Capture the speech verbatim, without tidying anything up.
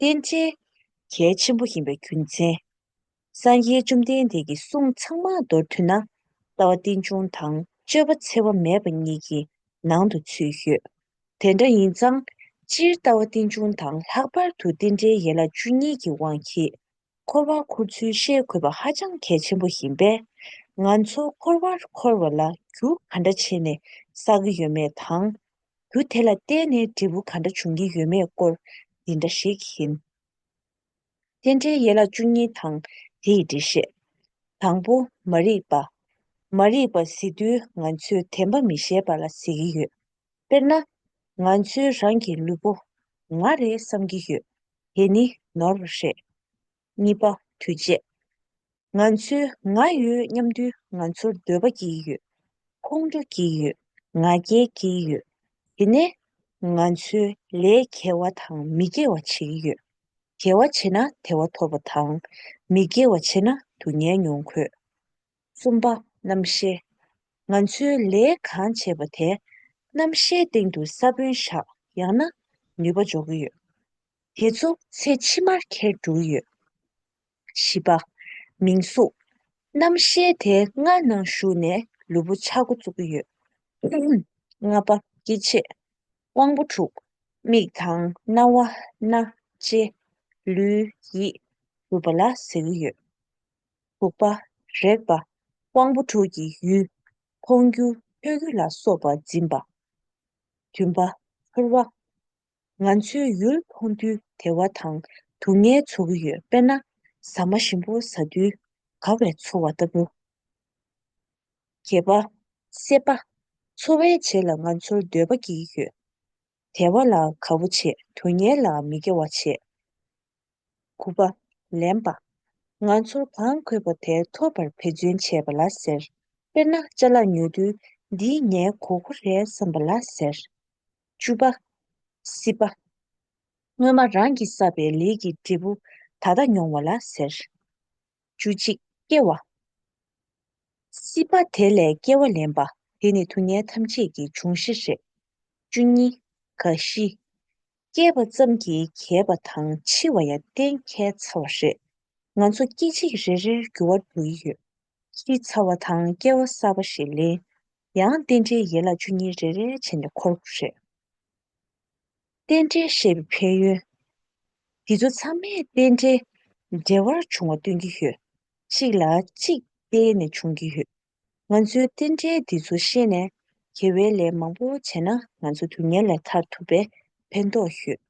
རྟེན་འབྲེལ་གལ་ཆེན་པོ་ཡིན་པའི་རྒྱུ་མཚན། སངས་རྒྱས་བཅོམ་ལྡན་འདས་ཀྱི་གསུང་ཚང་མ་མདོར་བསྡུས་ན། ལྟ་བ་རྟེན་འབྱུང་དང་སྤྱོད་པ་འཚེ་བ་མེད་པ་གཉིས་ཀྱི་ནང་དུ་ཚུད་ཡོད། དེ་འདྲ་ཡིན་ཙང་། སྤྱིར་ལྟ་བ་རྟེན་འབྱུང་དང་ལྷག་པར་དུ་རྟེན་འབྲེལ་ཡན་ལག་བཅུ་གཉིས་ཀྱི་དབང་གིས། འཁོར་བར་འཁོར་ཚུལ་ཤེས་དགོས་པ་ཧ་ཅང་གལ་ཆེན་པོ་ཡིན་པས། ང་ཚོ་འཁོར་བར་འཁོར་བ་ལ་རྒྱུ་ག་འདྲ་བྱས་ནས་བསགས་ཀྱི་ཡོད་མེད་དང་། རྒྱུ་དེ་ལ་བརྟེན་ནས་འབྲས་བུ་ག་འདྲ་འབྱུང་གི་ཡོད་མེད་སྐོར་འདི་འདྲ་ཞིག་ཡིན། རྟེན་འབྲེལ་ཡན་ལག་བཅུ་གཉིས་དང་དེ་ཡི་འགྲེལ་བཤད། དང་པོ། མ་རིག་པ། མ་རིག་པ་ཟེར་དུས་ང་ཚོས་བདེན་པ་མི་ཤེས་པ་ལ་ཟེར་གྱི་ཡོད། དཔེར་ན། ང་ཚོའི་རང་གི་ལུས་པོ་ང་རེད་བསམ་གྱི་ཡོད། དེ་ནི་ནོར་བ་རེད། གཉིས་པ། འདུས་བྱས། ང་ཚོས་ང་ཡོད་སྙམ་དུས་ང་ཚོར་འདོད་པ་སྐྱེ་ཡི་ཡོད། ཁོང་ཁྲོ་སྐྱེ་ཡི་ཡོད། ང་རྒྱལ་སྐྱེ་ཡི་ཡོད། དེ་ནས་ང་ཚོས་ལས་དགེ་བ་དང་མི་དགེ་བ་བྱེད་ཀྱི་ཡོད། དགེ་བ་བྱས་ན་བདེ་བ་ཐོབ་པ་དང་། མི་དགེ་བ་བྱས་ན་སྡུག་བསྔལ་མྱོང་དགོས། གསུམ་པ། རྣམ་ཤེས། ང་ཚོས་ལས་གང་བྱས་པ་དེ་རྣམ་ཤེས་སྟེང་དུ་ས་བོན་བཞག་ཡང་ན་ནུས་པ་འཇོག་གི་ཡོད། དེ་ཚོ་ཚེ་ཕྱི་མར་འཁྱེར་འགྲོ་གི་ཡོད། བཞི་པ། མིང་གཟུགས། རྣམ་ཤེས་དེ་སྔ་ནང་ཞུགས་ནས་ལུས་པོ་ཆགས་འགོ་བཙུགས་ཀྱི་ཡོད། ལྔ་པ། སྐྱེ་མཆེད། དབང་པོ་དྲུག་མིག་དང་རྣ་བ། སྣ། ལྕེ། ལུས། ཡིད། གྲུབ་པ་ལ་ཟེར་གྱི་ཡོད། དྲུག་པ། རེག་པ། དབང་པོ་དྲུག་གི་ཡུལ། མཐོང་རྒྱུ། ཐོས་རྒྱུ་ལ་སོགས་པ་འཛིན་པ། བདུན་པ། ཚོར་བ། ང་ཚོས་ཡུལ་མཐོང་དུས་བདེ་བ་དང་སྡུག་བསྔལ་ཚོར་གྱི་ཡོད། དཔེར་ན། ཟ་མ་ཞིམ་པོ་ཟ་དུས་དགའ་བའི་ཚོར་བ་ལྟ་བུ། བརྒྱད་པ། སྲེད་པ། འཚོ་བའི་བྱེད་ལ་ང་ཚོར་འདོད་པ་སྐྱེ་གི་ཡོད། བདེ་བ་ལ་དགའ་བོ་བྱེད། སྡུག་བསྔལ་ལ་མི་དགེ་བ་བྱེད། དགུ་པ། ལེན་པ། ང་ཚོར་གང་དགོས་པ་དེ་ཐོབ་པར་འབད་བརྩོན་བྱེད་པ་ལ་ཟེར། དཔེར་ན། ཅ་ལག་ཉོ་དུས་འདི་ངའི་དགོས་མཁོ་རེད་བསམ་པ་ལ་ཟེར། བཅུ་པ། སྲིད་པ། སྔོན་མ་རང་གིས་བསགས་པའི་ལས་ཀྱི་འབྲས་བུ་ད་ལྟ་མྱོང་བ་ལ་ཟེར། བཅུ་གཅིག་སྐྱེ་བ། སྲིད་པ་དེ་ལས་སྐྱེ་བ་ལེན་པ། དེ་ནི་སྡུག་བསྔལ་ཐམས་ཅད་ཀྱི་འབྱུང་གཞི་རེད། བཅུ་གཉིས། རྒ་ཤི། སྐྱེས་པ་ཙམ་གྱིས་རྒས་པ་དང་འཆི་བ་ཡང་གཏན་འཁེལ་ཚར་བ་རེད། ང་ཚོ་སྐད་ཅིག་རེ་རེར་འགྱུར་བ་འགྲོ་ཡི་ཡོད། ཤི་ཚར་བ་དང་སྐྱེ་བ་གསར་པ་ཞིག་ལེན། ཡང་རྟེན་འབྲེལ་ཡན་ལག་བཅུ་གཉིས་རེ་རེ་བྱས་ནས་འཁོར་དགོས་རེད། རྟེན་འབྲེལ་བཤད་པའི་ཕན་ཡོན། འདི་ཚོ་ཚང་མས་རྟེན་འབྲེལ་འབྲེལ་བར་འབྱུང་བ་སྟོན་གྱི་ཡོད། གཅིག་ལ་གཅིག་བརྟེན་ནས་འབྱུང་གི་ཡོད། ང་ཚོས་རྟེན་འབྲེལ་འདི་ཚོ་ཤེས་ནས་དགེ་བའི་ལས་མང་པོ་བྱས་ན་ང་ཚོ་སྡུག་བསྔལ་ལས་ཐར་ཐུབ་པའི་ཕན་ཐོགས་ཡོད།